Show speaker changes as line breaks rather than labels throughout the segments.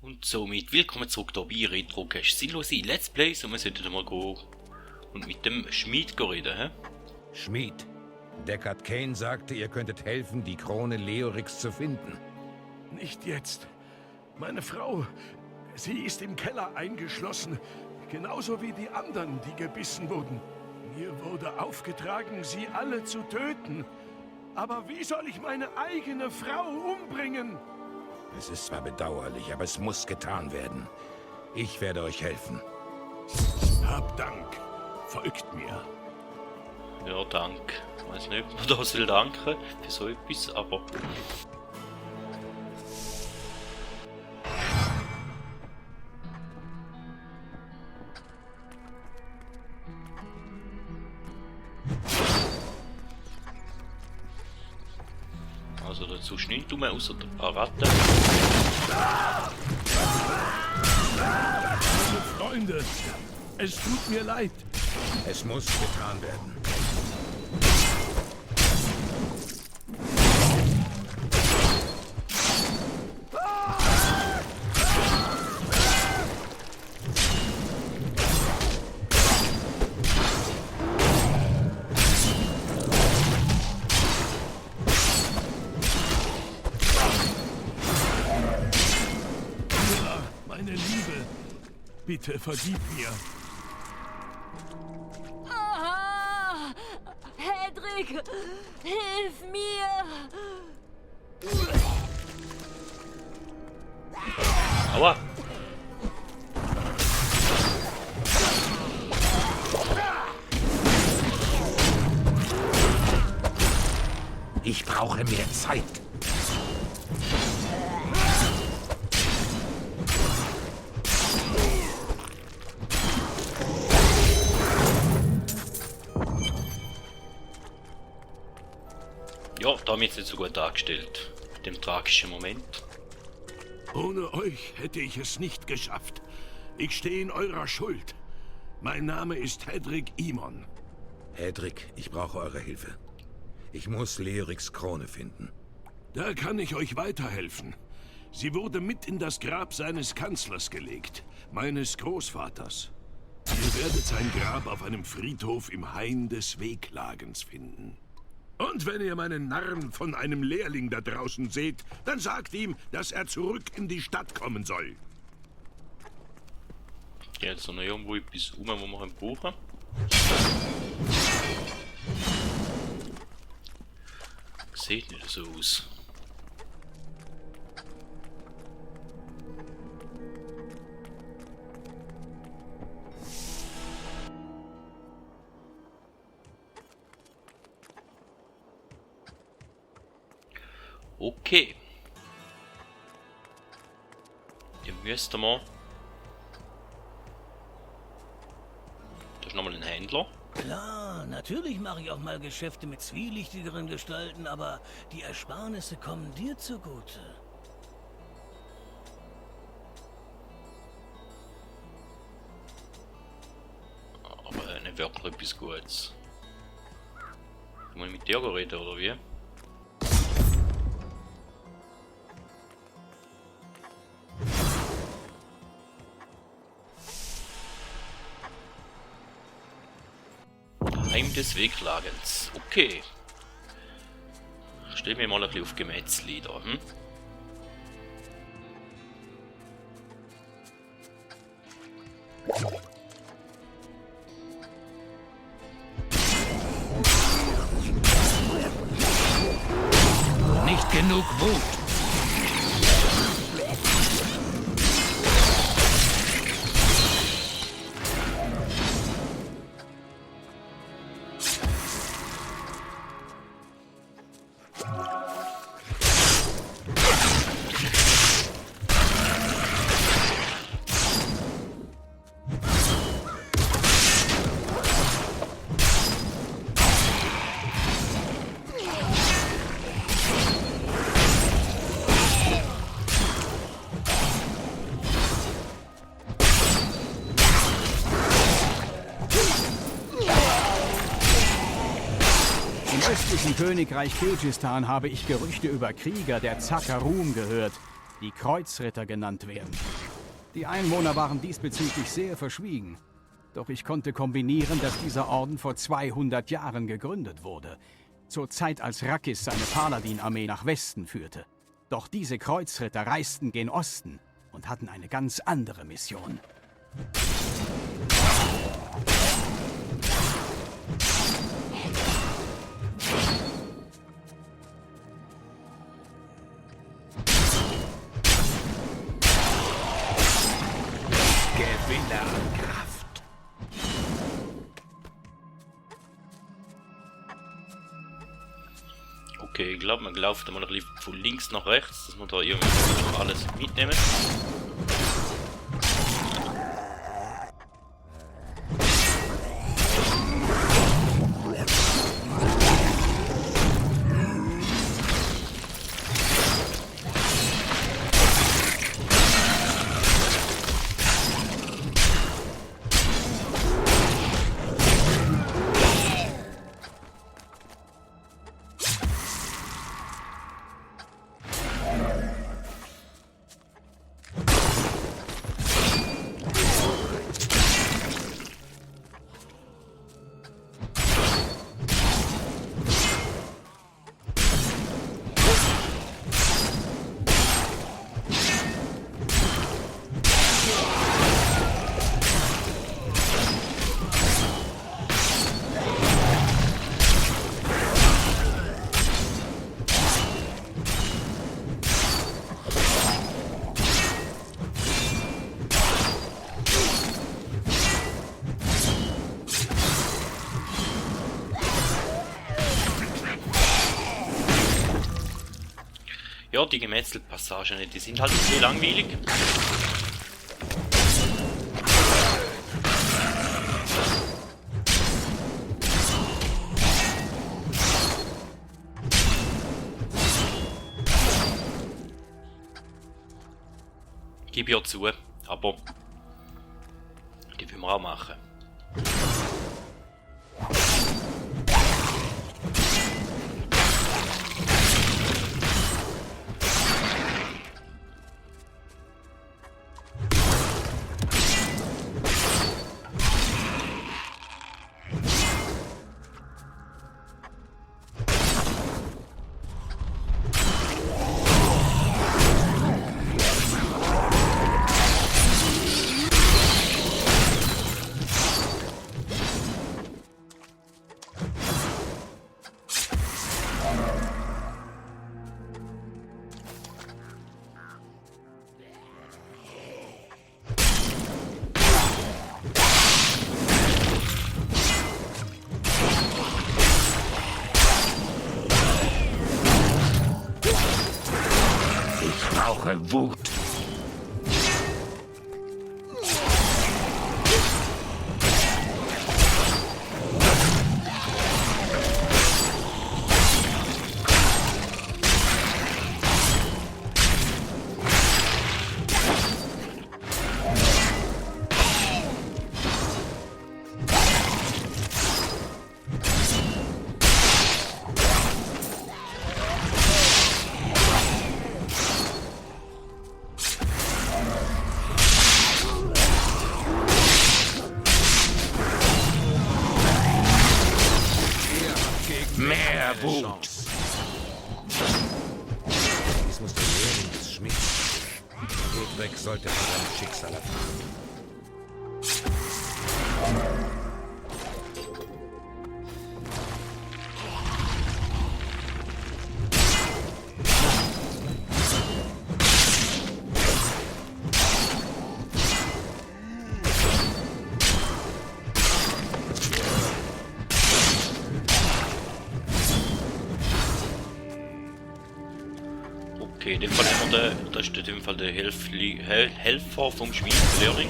Und somit willkommen zurück hier bei Retro Cache Sinnlose Let's Plays und wir sollten mal gehen und mit dem Schmied reden, hä?
Schmied. Deckard Cain sagte, ihr könntet helfen, die Krone Leorix zu finden.
Nicht jetzt. Meine Frau, sie ist im Keller eingeschlossen. Genauso wie die anderen, die gebissen wurden. Mir wurde aufgetragen, sie alle zu töten. Aber wie soll ich meine eigene Frau umbringen?
Es ist zwar bedauerlich, aber es muss getan werden. Ich werde euch helfen.
Hab Dank. Folgt mir.
Ja, danke. Ich weiß nicht, ob man das will danken für so etwas, aber... Also dazu ist nichts mehr, außer ein paar Ratten.
Meine Freunde, es tut mir leid.
Es muss getan werden.
Meine Liebe, bitte vergib mir.
Ah, Hedrick, hilf mir!
Aua!
Ich brauche mehr Zeit.
Ja, da haben wir jetzt nicht so gut dargestellt. Mit dem tragischen Moment.
Ohne euch hätte ich es nicht geschafft. Ich stehe in eurer Schuld. Mein Name ist Hedrick Imon.
Hedrick, ich brauche eure Hilfe. Ich muss Leorix Krone finden.
Da kann ich euch weiterhelfen. Sie wurde mit in das Grab seines Kanzlers gelegt, meines Großvaters. Ihr werdet sein Grab auf einem Friedhof im Hain des Wehklagens finden. Und wenn ihr meinen Narren von einem Lehrling da draußen seht, dann sagt ihm, dass er zurück in die Stadt kommen soll.
Ja, jetzt noch irgendwo etwas wo wir brauchen. Sieht nicht so aus. Okay. Dann müssten wir... Da ist nochmal ein Händler.
Klar, natürlich mache ich auch mal Geschäfte mit zwielichtigeren Gestalten, aber die Ersparnisse kommen dir zugute.
Aber nicht wirklich etwas Gutes. Kann man mit dir reden, oder wie? Heim des Wehklagens. Okay. Stellen wir mal ein bisschen auf Gemetzellieder.
Nicht genug Wut.
östlichen Königreich Kirgisistan habe ich Gerüchte über Krieger der Zakarum gehört. die Kreuzritter genannt werden. Die Einwohner waren diesbezüglich sehr verschwiegen. Doch ich konnte kombinieren, dass dieser Orden vor 200 Jahren gegründet wurde. Zur Zeit, als Rakkis seine Paladin-Armee nach Westen führte. Doch diese Kreuzritter reisten gen Osten und hatten eine ganz andere Mission.
Gewinne an Kraft.
Okay, ich glaube, man läuft mal ein bisschen von links nach rechts, dass wir da irgendwie noch alles mitnehmen. Ja, die Gemetzelpassagen, die sind halt sehr langweilig. Gebe ja zu, aber die will man auch machen.
Wut. Mehr Wut. Dies muss der Lehrling des Schmieds. Hedwig sollte von seinem Schicksal erfahren.
Okay, in dem Fall haben wir da ist in dem Fall der Helfer vom Schmied, Lehrling.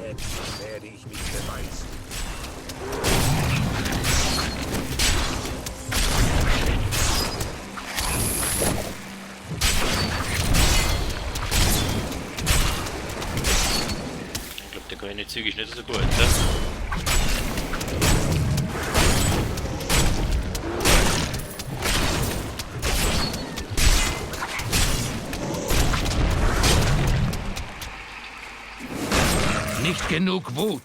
Jetzt werde ich mich beweisen.
grüne Zeug ist nicht so gut, ne?
Nicht genug Wut.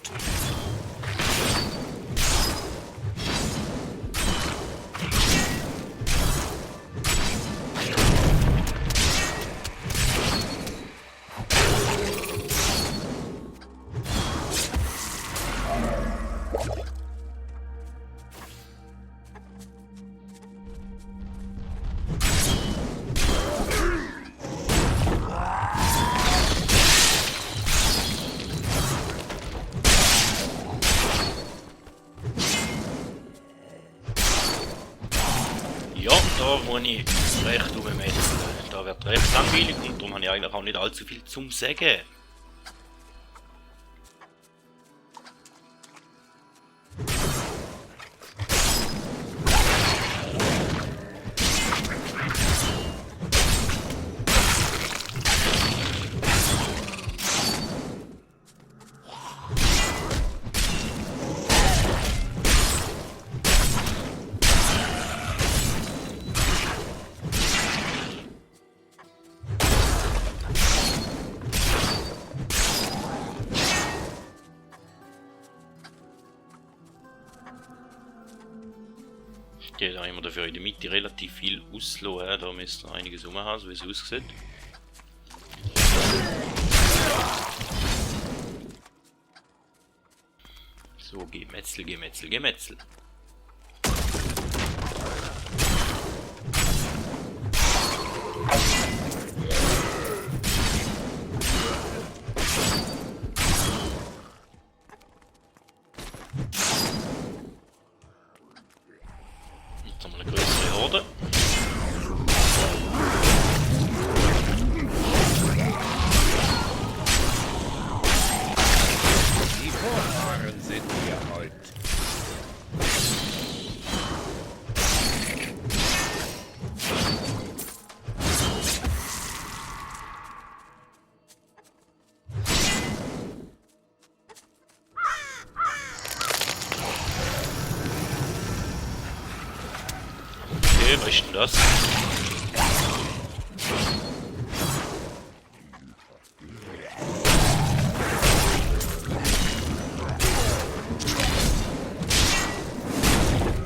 Ja, da wo ich recht rummetzeln. Da wird recht langweilig und darum habe ich eigentlich auch nicht allzu viel zum Sagen. Die haben wir dafür in der Mitte relativ viel auslassen. Da müsste einiges rumhaben, so wie es aussieht. So, Gemetzel, Gemetzel, Gemetzel. Jetzt haben wir eine größere Horde.
Die Vorfahren sind hier heute.
Okay, was ist denn das?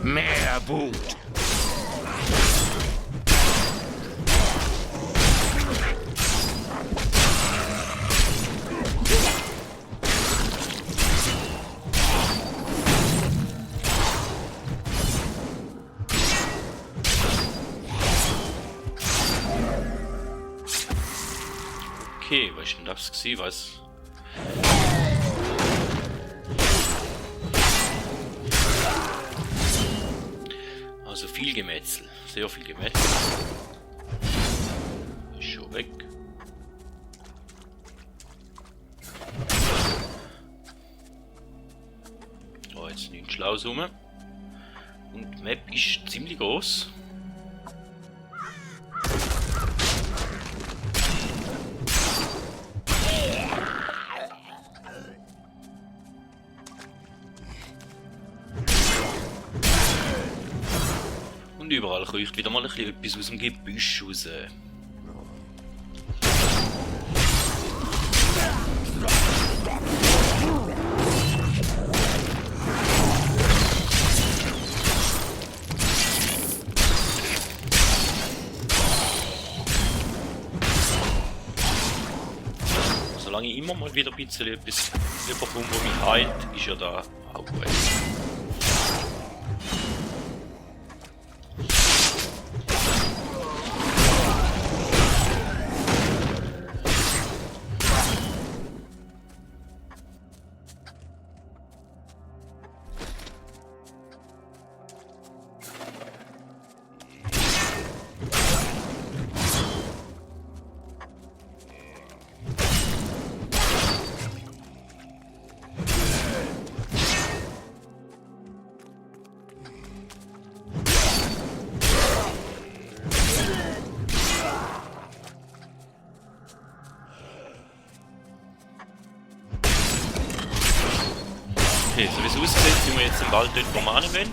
Mehr Wut.
Okay, was ist denn das gewesen? Was? Also viel Gemetzel, sehr viel Gemetzel. Ist schon weg. Da jetzt 9 Schlaus rum. Und die Map ist ziemlich groß. Und überall kriecht wieder mal ein bisschen etwas aus dem Gebüsch raus. Solange ich immer mal wieder ein bisschen etwas überkomme, was mich heilt, ist ja da auch gut. Okay, so wie es aussieht, sind wir jetzt im Wald dort, wo wir hin wollen.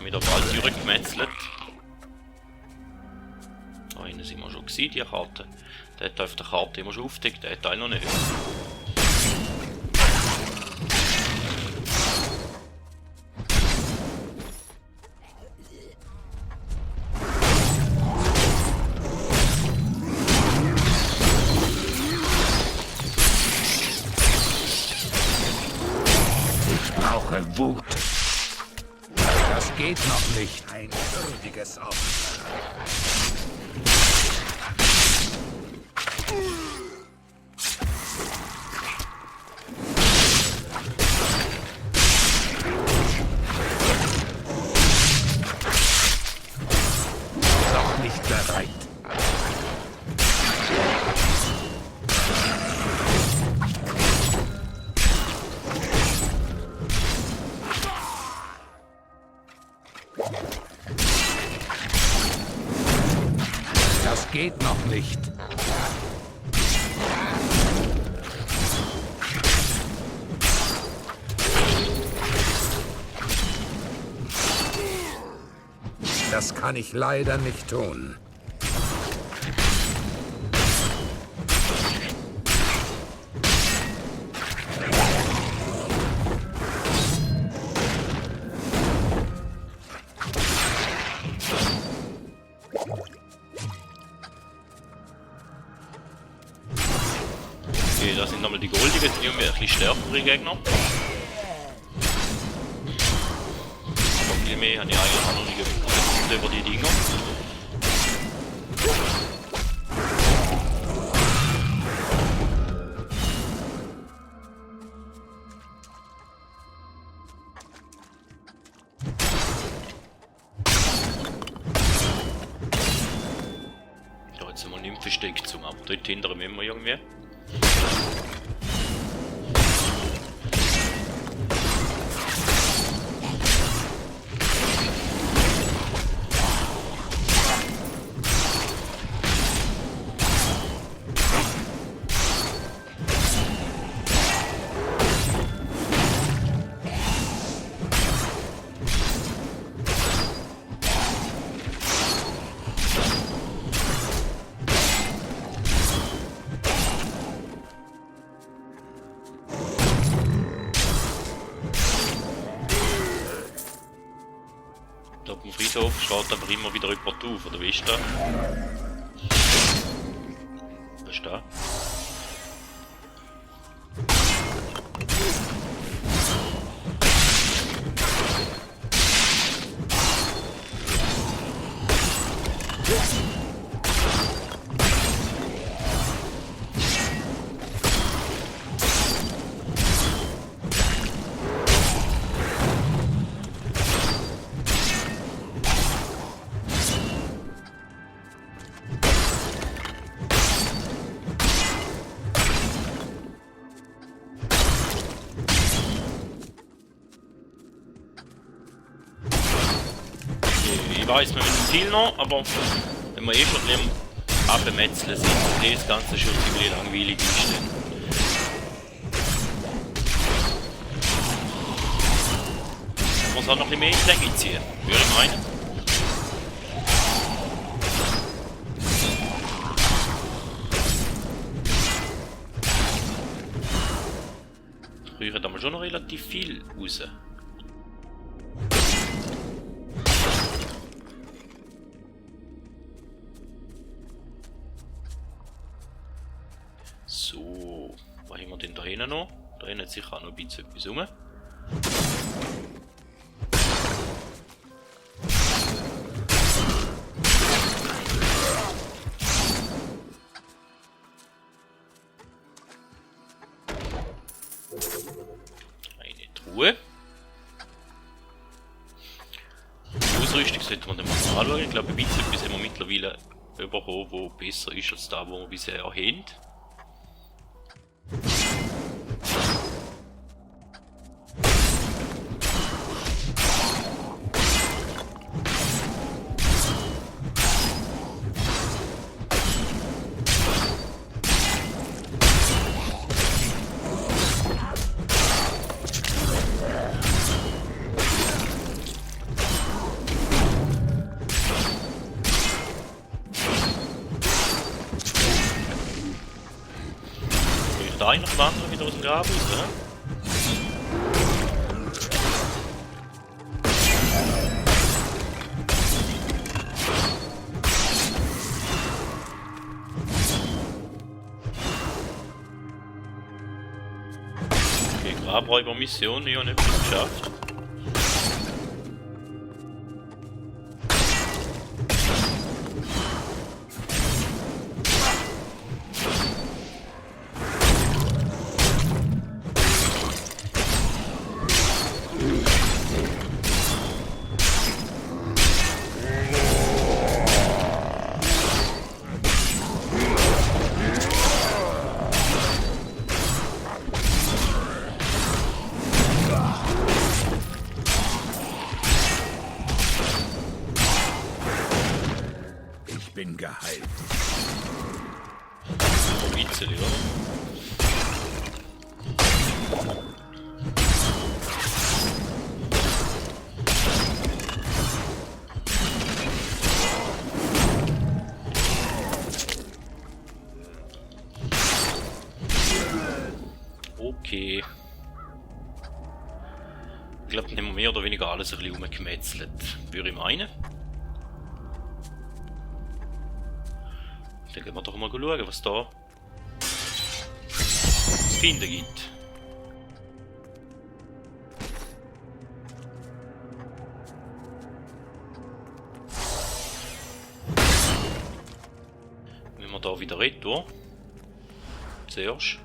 Wieder Wald durchgemetzelt. Da hinten sind wir schon gewesen, die Karte. Der hat auf der Karte immer schon aufgedeckt, der hat einen noch nicht.
Brauche Wut. Das geht noch nicht. Ein würdiges Opfer. Noch nicht bereit. Das geht noch nicht. Das kann ich leider nicht tun.
Okay, da sind nochmal die goldigen, die haben wir ein bisschen stärkere Gegner. Aber viel mehr habe ich eigentlich auch noch nicht gewusst über die Dinger. Da jetzt sind wir nicht versteckt zum Ab. Dort hinter müssen wir irgendwie. Da auf dem Friedhof steht aber immer wieder jemand auf, oder wie ist das? Was ist das? Ich weiss, wir müssen Ziel noch, aber wenn wir eh schon am Abmetzeln sind, dann ist das Ganze schon ziemlich langweilig ist. Man muss auch noch ein bisschen mehr in die Länge ziehen, würde ich meinen. Früher haben wir schon noch relativ viel raus. So, was haben wir denn da hinten noch? Da hinten hat sicher auch noch ein bisschen etwas rum. Eine Truhe. Die Ausrüstung sollte man dann mal anschauen. Ich glaube, ein bisschen etwas haben wir mittlerweile bekommen, wo besser ist als das, was wir bisher haben. der eine nach dem anderen wieder aus dem Grab raus, ne? Okay, Grabräubermission, ich habe nicht mehr geschafft.
Ich bin geheilt.
Witzeli, oder? Okay. Ich glaube, dann haben wir mehr oder weniger alles ein bisschen umgemetzelt, würde ich meinen. Dann gehen wir doch mal schauen, was da zu finden gibt. Wenn wir da wieder retour. Zuerst.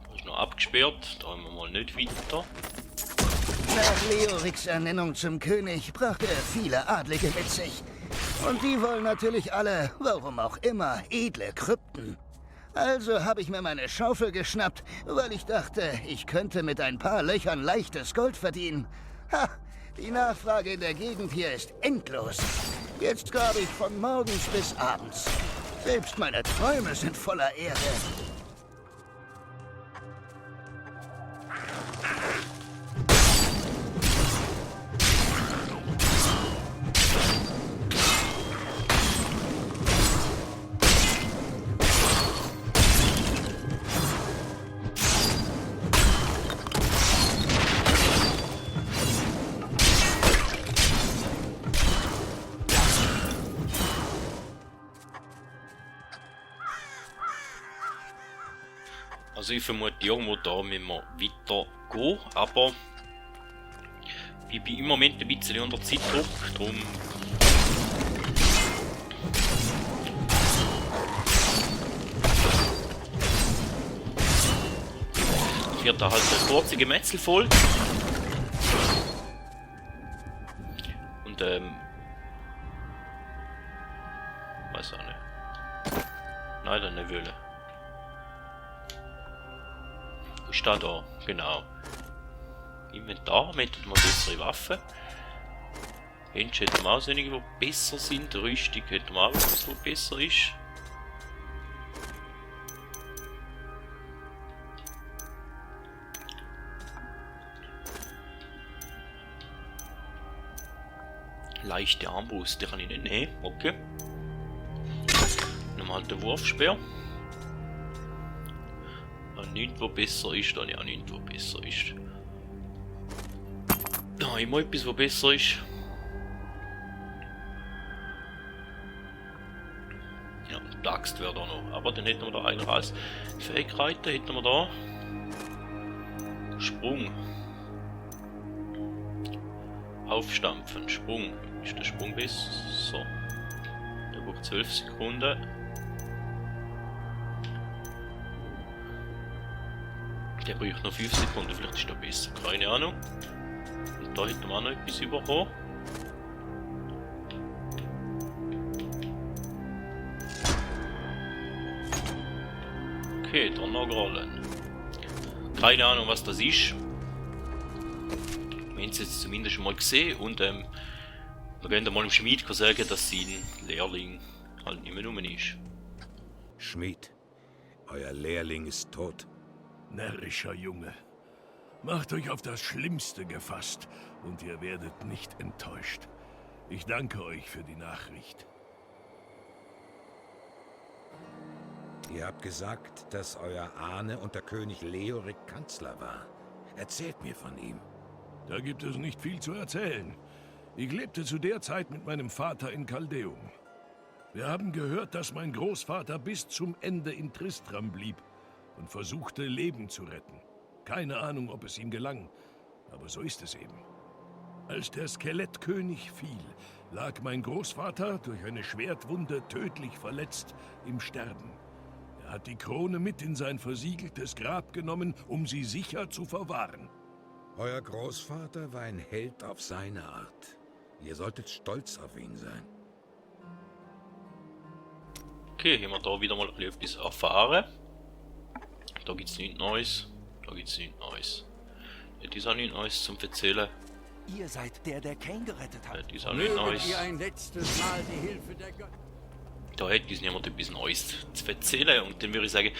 Da ist noch abgesperrt, da haben wir mal nicht weiter.
Nach Leoriks Ernennung zum König brachte er viele Adlige mit sich. Und die wollen natürlich alle, warum auch immer, edle Krypten. Also habe ich mir meine Schaufel geschnappt, weil ich dachte, ich könnte mit ein paar Löchern leichtes Gold verdienen. Ha! Die Nachfrage in der Gegend hier ist endlos. Jetzt grabe ich von morgens bis abends. Selbst meine Träume sind voller Ehre.
Also ich vermute, irgendwo da müssen wir weiter gehen, aber ich bin im Moment ein bisschen unter Zeitdruck, darum wird da halt eine kurze Gemetzelfolge. Und weiß auch nicht. Nein, dann nicht wollen. Ist da, genau. Inventar, wir hätten mal bessere Waffen. Hände hätten wir auch einige, die besser sind. Rüstung hätten wir auch etwas, was besser ist. Leichte Armbrust, die kann ich nicht nehmen. Okay. Nochmal der Wurfspeer. Nichts, was besser ist, dann ja nichts, was besser ist. Ja, immer etwas, was besser ist. Ja, die Axt wäre da noch. Aber dann hätten wir da eigentlich als Fähigkeiten, hätten wir da Sprung. Aufstampfen, Sprung. Ist der Sprung besser? Der braucht 12 Sekunden. Der braucht noch 5 Sekunden, vielleicht ist der besser, keine Ahnung. Und da hätten wir auch noch etwas bekommen. Okay, Donnergrollen. Keine Ahnung, was das ist. Wir haben es jetzt zumindest mal gesehen und wir können mal dem Schmied sagen, dass sein Lehrling halt nicht mehr rum ist.
Schmied, euer Lehrling ist tot.
Närrischer Junge. Macht euch auf das Schlimmste gefasst und ihr werdet nicht enttäuscht. Ich danke euch für die Nachricht.
Ihr habt gesagt, dass euer Ahne unter König Leorik Kanzler war. Erzählt mir von ihm.
Da gibt es nicht viel zu erzählen. Ich lebte zu der Zeit mit meinem Vater in Caldeum. Wir haben gehört, dass mein Großvater bis zum Ende in Tristram blieb und versuchte, Leben zu retten. Keine Ahnung, ob es ihm gelang, aber so ist es eben. Als der Skelettkönig fiel, lag mein Großvater durch eine Schwertwunde tödlich verletzt im Sterben. Er hat die Krone mit in sein versiegeltes Grab genommen, um sie sicher zu verwahren.
Euer Großvater war ein Held auf seine Art. Ihr solltet stolz auf ihn sein.
Okay, haben wir da wieder mal etwas erfahren. Da gibt es nichts Neues. Da gibt es nichts Neues. Das ist auch nichts Neues zum Erzählen.
Ihr seid der, der Kane gerettet hat.
Das ist auch nichts Neues.
Ihr ein letztes Mal die Hilfe der Götter.
Da hätte uns niemand etwas Neues zu erzählen. Und dann würde ich sagen,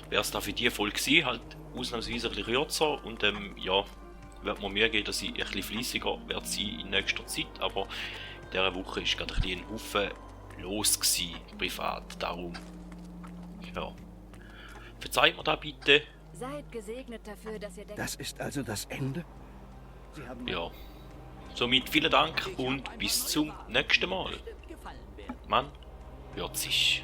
wäre es da für die Folge gewesen, halt ausnahmsweise ein bisschen kürzer. Und ja, wird mir Mühe geben, dass ich ein bisschen fleissiger werde sein in nächster Zeit. Aber in dieser Woche ist gerade ein bisschen ein Haufen los gewesen, privat. Darum, ja. Verzeiht mir da bitte.
Seid gesegnet dafür, dass ihr
Das ist also das Ende? Sie haben
Ja. Somit vielen Dank und bis zum nächsten Mal. Man hört sich.